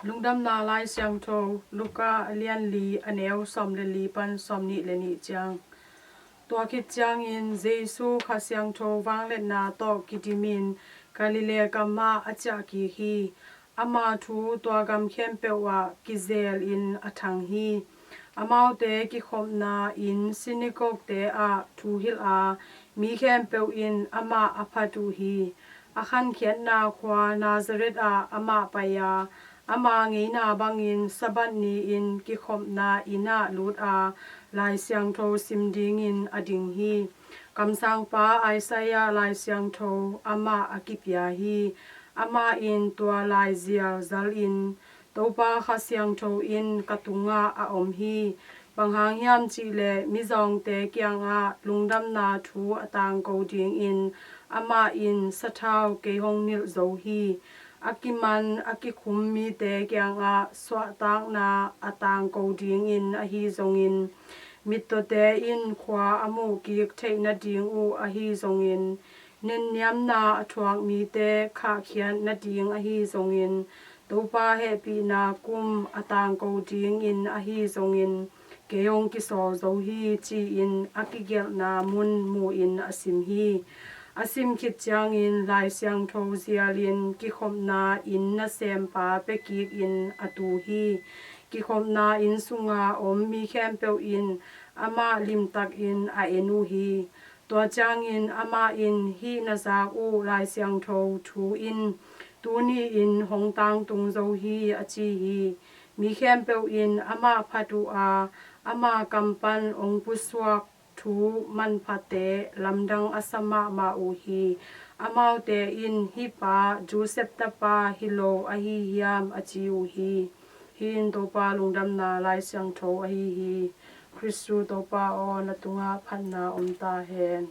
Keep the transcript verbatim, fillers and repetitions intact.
Lungdamna Lai Siangtho, Luka a lian li, a neu sawm le li pan sawm nih le nih ciang. Tua khit ciangin Jesu Kha Siangtho vangliatna tawh kidimin Galilee gamah a ciah kik hi. Ama thu tua gam khempeuh ah kizelin a thang hi. Amaute kikhopna inn synagogue-te ah thu hilh a, mi khempeuh in amah a phat uh hi. A khankhiatna khua Nazareth ah amah pai a, ama ngeina bangin Sabbath ni-in kikhopna inn ah lut a, Lai Siangtho sim dingin a ding hi. Kamsangpa Isaiah Lai Siangtho amah a kipia hi. Amah in tua laizial zalin, Topa Kha Siangtho in ka tungah a om hi. Bang hang hiam cih leh mizawngte kiangah lungdamna thu a tangko dingin amah in sathau kei hong nilh zo hi. A kiman a kikhum mite kiangah suahtakna a tangko dingin ahi zongin, mittawte in khua a muhkik theih nading uh ahi zongin, nenniamna a thuak mite khahkhiat nading ahi zongin, Topa hehpihna kum a tangko dingin ahi zongin, kei hong kisawl zo hi, ci-in a kigelhna mun mu-in a sim hi. A sim khit ciangin Lai Siangtho zialin kikhopna inn nasempa piakikin a tu hi. Kikhopna inn sunga om mi khempeuh in amah limtakin a en uh hi. Tua ciangin amah in hih na zak uh Lai Siangtho thu in tuni-in hong tangtung zo hi, a ci hi. Mi khempeuh in amah phat uh a, ama kam pan hong pusuak thu manphate lamdang a sa mahmah uh hi. Amaute in, "Hih pa Joseph tapa hi lo ahi hiam?" a ci uh hi. Hih in Topa lungdamna Lai Siangtho ahi hi. Khristu Topa aw, na tungah phatna om ta hen.